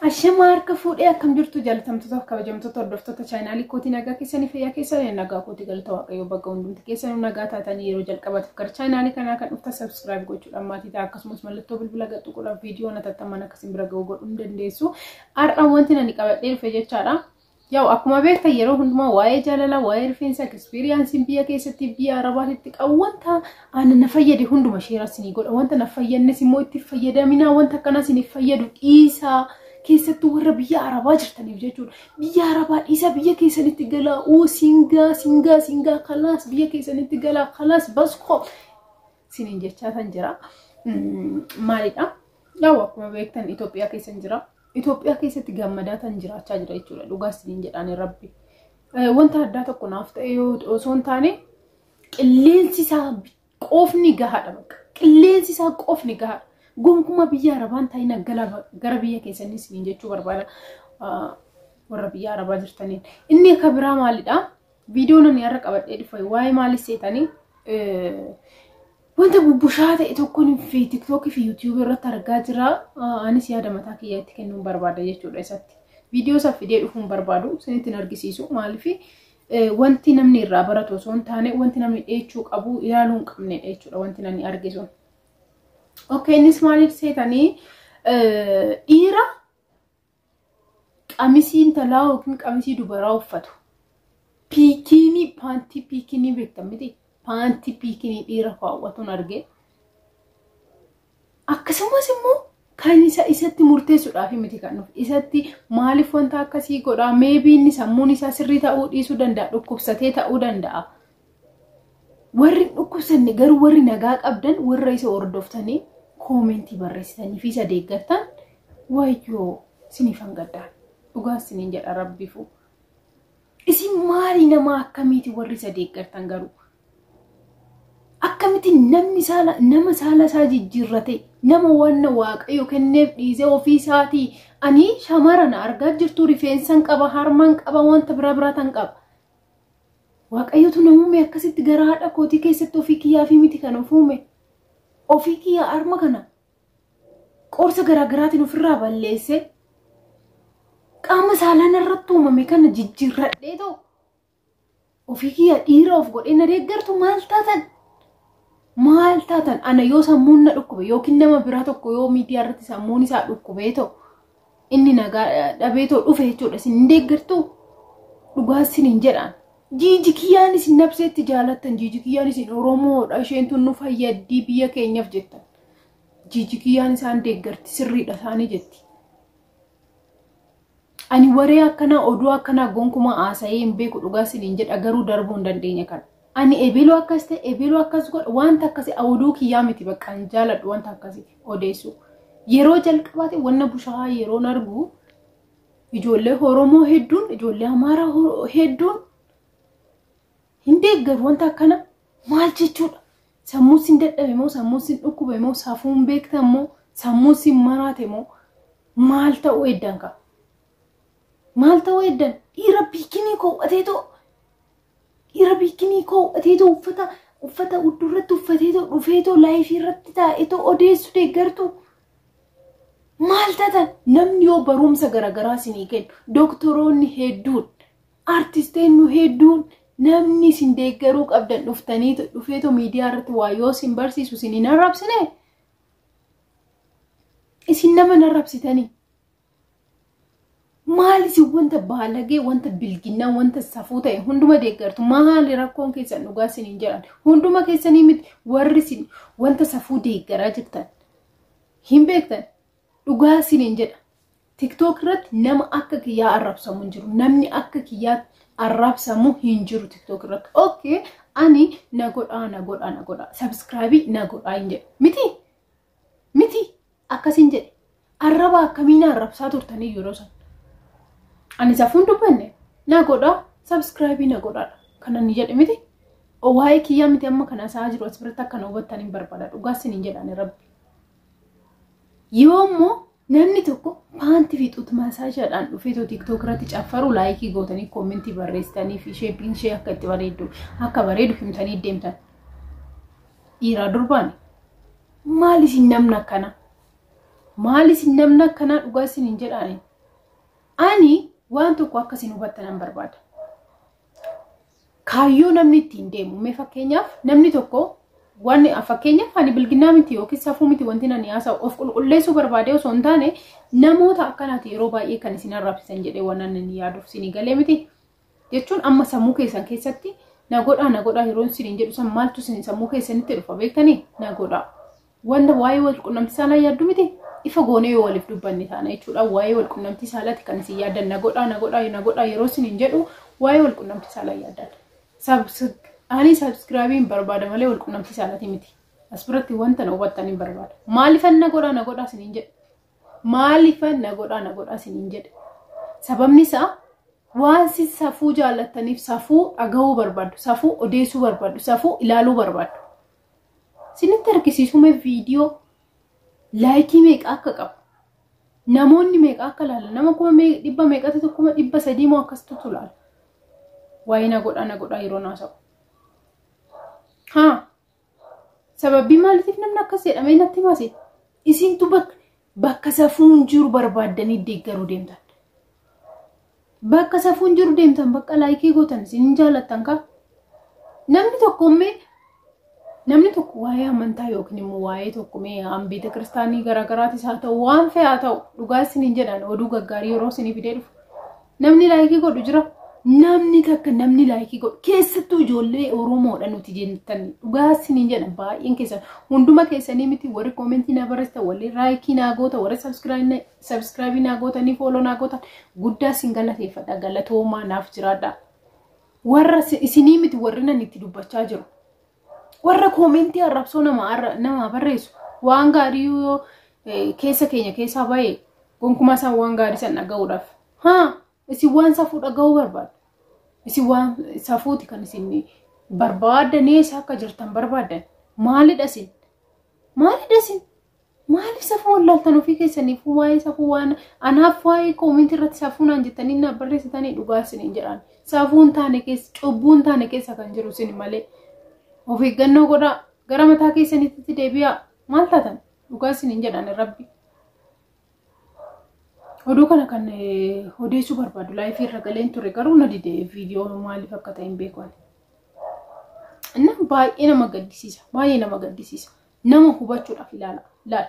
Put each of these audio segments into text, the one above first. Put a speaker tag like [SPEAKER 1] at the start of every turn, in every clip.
[SPEAKER 1] Ashama harka fuudhee, akkam jirtu jaalatamtootaaf kabajamtoota hordoftoota chaanaalii kootii? Nagaa keessanii, fayyaa keessanii? Nagaa kootii, galata Waaqayyoo. Bakka hundumti keessanuu nagaa taatanii, yeroo jalqabaatiif gara chaanaalii kanaa kan dhuftan subscribe gochuudhaan maatii ta'a. Akkasumas mallattoo bilbila tuquudhaan viidiyoo hatattamaan akkasiin bira ga'uu godhuu ni dandeessu. Har'a wanti ani qabadhee dhufe jechaadha. Yaa'u akkuma beektan yeroo hundumaa waa'ee jaalalaa, waa'ee rifeensa, experienceiin biyya keessatti biyya Arabaatitti qabu, wanta ana na fayyade hunduma share isinii godha. Wanta na fayyadnes immoo itti fayyadaminaa, wanta akkana isiniif fayyadu dhiisaa. Keessattuu warra biyya Arabaa jirtaniif jechuudha. Biyya Arabaa dhiisaa, biyya keessanitti galaa. Oo singaa singaa singaa kalaas, biyya keessanitti galaa, kalaas baskoo isiniin jechaa kan jira. Maalidha? Yaa'u akkuma beektan Itoophiyaa keessan jira. Itoophiyaa keessatti gammadaa tan jiraachaa jira jechuudha. Dhugaa isiniin jedhaan Rabbi. Wanta addaa tokko naaf ta'e osoo hin taane, qilleensi isaa qofni gahaadha bakka. Qilleensi isaa qofni gahaadha. Gonkumaa biyya Arabaan taa'ina, gara biyya keessanii isiniin jechuu barbaada. Warra biyya Arabaa jirtaniin. Inni akka biraa maalidha? Viidiyoon ani har'a qabadhee dhufe waa'ee maalii seetanii? Wanta bubbushaa ta'e tokkoon fi TikTokii fi YouTubeii irratti argaa jira. Anis yaada mataa kiyyaa itti kennuun barbaada jechuudha isatti. Viidiyoo isaa fidee dhufuun barbaadu isinitti argisiisu. Maaliif? Wanti namni irraa baratu osoo hin taane, wanti namni dheechuu qabu ilaaluu hin qabnedha jechuudha wanti namni argisu. Okay, innis maaliif seetanii? Dhiira qamisii intalaa yookiin qamisii dubaraa uffatu. Bikini, paantii bikini beektan miti? Paantii bikini dhiira kaawwatuun argee. Akkasumas immoo kan isa isatti murteessuudhaaf miti kan dhufe. Isatti maaliif wanta akkasii godhaa? Maybe inni sammuun isaa sirrii ta'uu dhiisuu danda'a, dhukkubsatee ta'uu danda'a. Warri dhukkubsanne garuu, warri nagaa qabdan, warra isa hordoftanii commentii barreessitanii fi isa deeggartan, wayyoo isiniif hangaddaan. Dhugaa isiniin jedha Rabbifu. Isin maali, nama akkamiiti warri isa deeggartan garuu? Akkamitti namni saala nama saala isaa jijjiirrate, nama wanna Waaqayyo kenneef dhiisee, ofii isaatii ani shamara na argaa jirtu, rifeensan qaba, harman qaba, wanta biraa biraatan qaba. Waaqayyotu na uume akkasitti gara haadha kootii keessatti, ofii kiyyaa fi miti kan of uume. Ofii kiyyaa harma kana qorsa garaagaraatiin ofirraa balleessee, qaama saalaan irratti uumame kana jijjiirradhee ta'u ofii kiyya dhiira of godhee na deeggartu, maal taatan? Maal taatan? Ana yoo sammuun na dhukkube yookiin nama biraa tokko yoo miidiyaa irratti sammuun isaa dhukkubee ta'u, inni nagaa dhabee ta'u dhufe jechuudha. Isin hin deeggartu, dhugaa isin jedhaan. Jiiji kiyyaan isin nabseetti jaalattan, jiiji kiyyaan isin Oromoodha, isheen tun nu fayyaddi biyya keenyaaf jettan. Jiiji kiyyaan isaan deeggarti, sirriidha isaanii jetti. Ani waree akkanaa, oduu akkanaa gonkumaa haasa'ee hin beeku, dhugaa isiniin jedha, garuu darbuu hin dandeenye kana. Ani ebeluu akkas ta'e, ebeluu akkas godha, wanta akkasii oduu kiyyaa miti, bakka hin jaaladhu wanta akkasii odeessu. Yeroo jalqabaati wanna bushaa yeroon argu, ijoollee Oromoo hedduun, ijoollee Amaaraa hedduun hin deeggaru wanta akkana. Maal jechuudha? Sammuu sin dadhabe moo, sammuu sin dhukkube moo, safuun beektan moo, sammuu sin maraate moo, maal ta'uu eddan ka? Maal ta'uu eddan? Dhiira bikini kaawwateetoo, dhiira bikini kaawwateetoo, uffata hudduu uffateetoo dhufeetoo liveii irratti taa'eetoo odeessu deeggartu. Maal taatan? Namni yoo barumsa garaagaraa isinii kennu, doktoroonni hedduun, artistoonni hedduun, namni isin deeggaruu qabdan dhuftanii dhufeetoo miidiyaa irratti waa yoo isin barsiisu isin hin arrabsine? Isin nama hin arrabsitanii? Maal isin wanta baalagee, wanta bilginnaa, wanta safuu ta'e hunduma deeggartu? Maali rakkoon keessan? Dhugaa isin hin jedhan. Hunduma keessanii miti, warri isin wanta safuu deeggaraa jirtan hin beektan, dhugaa isin hin jedha. TikTok irratti nama akka kiyyaa arrabsamu hin jiru. Namni akka kiyyaa arrabsamu hin jiru TikTok irratti. Okay, ani na godhaa, na godhaa, na godhaa. Subscribe na godhaa hin jedhu. Miti. Miti. Akkasin jedhe. Arraba akkamiin arrabsaa turtanii yeroo san? Ani safuun dubbanne, na godhaa, subscribe na godhaadha. Kana ni jedhe miti. Waa'ee kiyyaa miti amma kana isaa jiru, as biratti akka na hubattan hin barbaada. Dhugaa isin hin jedhaan Rabbi. Yoo immoo namni tokko paantii fi xuut maasaashaadhaan dhufeetoo TikTok irratti caffaru, likeii gootanii, commentii barreessitanii fi shapeiin ishee akka itti bareeddu, akka bareedu himtanii deemtan. Dhiiraa durbaan, maal isin namni akkana? Maal isin namni akkanaa? Dhugaa isin hin jedhaani. Ani waan tokko akkasiin hubattan barbaada. Kaayyoo namni ittiin deemu mee fakkeenyaaf namni tokko waan fakkeenyaaf ani bilginnaa miti yookiin safuu miti wanti ani haasa'u of qulqulleessuu barbaade osoo hin taane namoota akkanaati yeroo baay'ee kan isin arrabsisan jedhee waan ani yaaduuf isinii galee miti. Jechuun amma sammuu keessan keessatti na godhaa na godhaa yeroo isiniin jedhu san maaltu isin sammuu keessanitti dhufa beektanii na godhaa. Wanta waa'ee wal qunnamtii saalaa yaaddu miti ifa goonee yoo waliif dubbanne taana jechuudha. Waa'ee wal qunnamtii saalaati kan isin yaaddan na godhaa na godhaa na godhaa yeroo isiniin jedhu waa'ee wal qunnamtii saalaa yaaddan. Ani subscribe barbaada malee wal qunnamtii saalaati miti. As biratti wanta na hubattan hin barbaada. Maaliifan na godhaa na godhaa isiniin jedhe? Maaliifan na godhaa na godhaa isiniin jedhe? Sababni isaa waan si safuu jaallattaniif safuu dhagahuu barbaaddu, safuu odeessuu barbaaddu, safuu ilaaluu barbaaddu. Isinitti argisiisuu mee viidiyoo like meeqa akka qabu? Namoonni meeqa akka ilaalan? Nama 100,000 meeqatu 300,000 moo akkasitti ilaala? Waa'ee na godhaa na godhaa yeroo naasa'u. Haa sababii maaliitiif namni akkas jedhamee natti himase? Isintu bakka safuun jiru barbaaddanii deeggaruu deemtan. Bakka safuun jiru deemtan bakka like gootan isin jaallattan kaa. Namni tokko mee namni tokko waa'ee amantaa yookiin immoo waa'ee tokko mee beeta kiristaanii garaagaraatis haa ta'u waan fe'e haa ta'u dhugaa isiniin jedhan oduu gaggaarii yeroo isinii fidee dhufu. Namni like godhu jira. Namni takka namni like godhu keessattuu ijoollee Oromoodha nuti jettan dhugaa isiniin jedhan baay'een keessan hunduma keessanii miti warri comment naa barreessitan warri like naa goota warri subscribe naa gootanii follow naa gootan guddaa isin galateeffadha galatoomaa naaf jiraadha. Warra isinii miti warri nan itti dubbachaa jiru. Warra comment arrabsoo nama barreessu waan gaarii yoo keessa keenya keessaa bahe gonkumaa isaan waan gaarii san dhaga'uudhaaf. Haa isin waan safuu dhaga'uu barbaadu. Isin waan safuuti kan isin barbaaddan eessa akka jirtan barbaaddan. Maalidha isin? Maalidha isin? Maaliif safuu wallaaltan ofii keessaniif waa'ee safuu waan anaaf waa'ee comment irratti safuu naan jettanii na barreessitanii dhugaa isiniin jedhaan. Safuun taane keessa cubbuun taane keessa kan jiru isin malee. Of eeggannoo godhaa gara mataa keessanitti deebi'aa maal taatan dhugaa isiniin jedhaan rabbi. Oduu kana kan odeessuu barbaadu live irra galeen ture garuu na dide viidiyoo maaliif akka ta'e hin beeku ani. Inni baay'ee nama gaddisiisa baay'ee nama gaddisiisa nama hubachuudhaaf ilaala ilaala.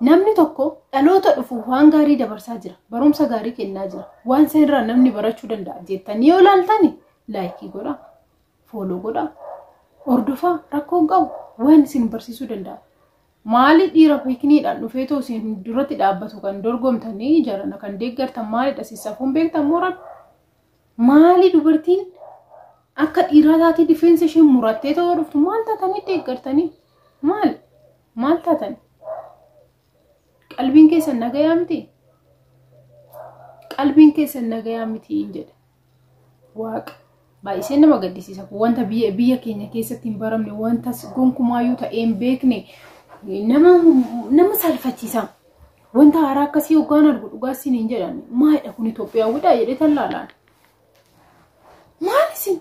[SPEAKER 1] Namni tokko dhaloota dhufu waan gaarii dabarsaa jira barumsa gaarii kennaa jira waan san irraa namni barachuu danda'a jettanii yoo ilaaltani like godhaa follow godhaa hordofaa rakkoo hin qabu waan isin barsiisuu danda'a. Maali dhiira piikniidhaan dhufee too isin duratti dhaabbatu kan dorgomtanii jarana kan deeggartan maalidha si safuun beektan moo rabbi? Maali dubartiin akka dhiiraa taatee rifeensa ishee murattee ta'uu dhuftu maal taatanii deeggartanii? Maal? Maal taatan? Qalbiin keessan nagayaa miti? Qalbiin keessan nagayaa miti hin jedhe. Waaqa. Baay'isee nama gaddisiisa. Wanta biyya keenya keessatti hin baramne wanta gonkumaayyuu ta'ee hin beekne nama salphachiisa. Wanta haaraa akkasii hoggaan argu dhugaa isin hin jedhan. Maalidha kun Itoophiyaawidha jedhee tallaalaan. Maal isin?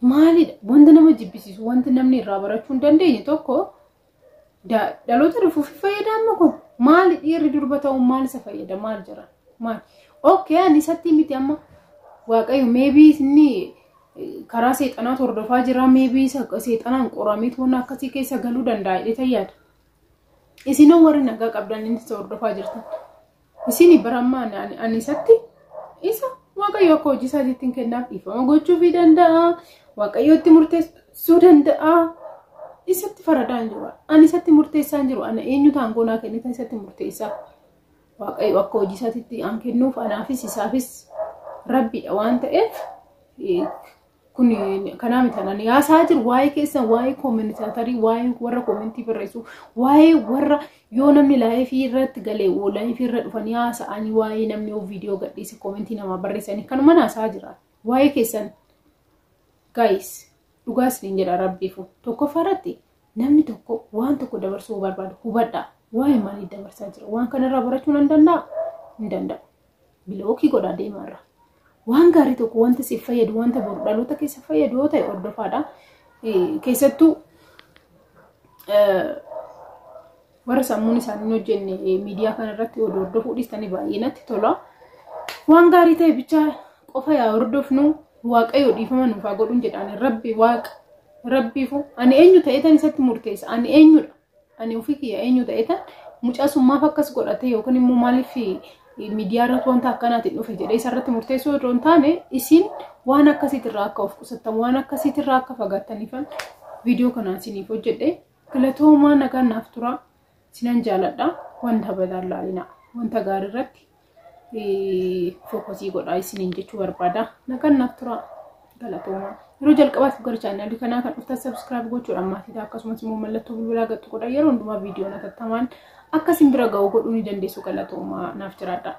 [SPEAKER 1] Maalidha? Wanta nama jibbisiisu wanta namni irraa barachuu hin dandeenye tokko dhaloota dhufuuf fayyada amma kun. Maali dhiirri durba ta'uun maal isa fayyada? Maal jira? Maal? Okay ani isatti miti amma Waaqayyo maybe inni karaa seexanaa hordofaa jira maybe seexanaan qoramee toona akkasii keessa galuu danda'a jedhee yaada. Isinoo warri nagaa qabdan inni isa hordofaa jirtan. Isin bara ammaa ani isatti isa Waaqayyo akka hojii isaatiitti kennaaf dhiifama gochuufii danda'a. Waaqayyo itti murteessuu danda'a. Isatti faradaa hin jiru. Ani isatti murteessaa hin jiru. Ana eenyu taangoo naa kennita isatti murteessaa. Waaqayyo akka hojii isaatiitti aan kennuuf anaafis isaafis rabbiidha waan ta'eef kun kanaa miti ani haasaa jiru waa'ee keessan waa'ee commentator waa'ee warra comment barreessu waa'ee warra yoo namni live irratti galee live irra dhufanii haasa'anii waa'ee namni yoo viidiyoo gadhiise comment namaa barreessanii kanuma haasaa jira waa'ee keessan guys dhugaa isiniin jedha rabbiifu tokkoffaa irratti namni tokko waan tokko dabarsuu barbaadu hubadhaa waa'ee maalii dabarsaa jira waan kanarraa barachuu nan danda'a hin danda'u block godhaa deemarra. Waan gaarii tokko wanta siif fayyadu wanta boru dhaloota keessa fayyadu yoo ta'e hordofaadha. Keessattuu Warra sammuun isaanii hin hojjenne miidiyaa kanarratti oduu hordofuu dhiistanii baay'ee natti tola. Waan gaarii ta'e bichaa qofa yaa hordofnu. Waaqayyo dhiifama nuuf haa godhuun jedhaan. Rabbi waaqa rabbiifu ani eenyu ta'etan isatti murteessa? Ani eenyudha? Ani ofii kiyya eenyu ta'etan mucaa sun maaf akkas godhate yookaan immoo maaliif miidiyaa irratti wanta akkanaatiin dhufe jedhee isarratti murteessuu otoo hin taane, isin waan akkasiitirraa akka of qusattan, waan akkasiitirraa akka fagaattaniifan viidiyoo kanaan isiniif hojjedhe. Galatoomaa, nagaan naaf tura. Sinan jaaladha. Wanta badaan laalina, wanta gaarii irratti focus godhaa isiniin jechuu barbaada. Nagaan naaf tura. Galatoomaa. Yeroo jalqabaatiif gara chaanaalii kanaa kan dhuftan subscribe gochuudhaan maatii ta'a. Akkasumas immoo mallattoo bilbilaa gattu godha. Yeroo hundumaa viidiyoon hatattamaan akka isin bira ga'u godhuu ni dandeessu. Galatoomaa, naaf jiraadha.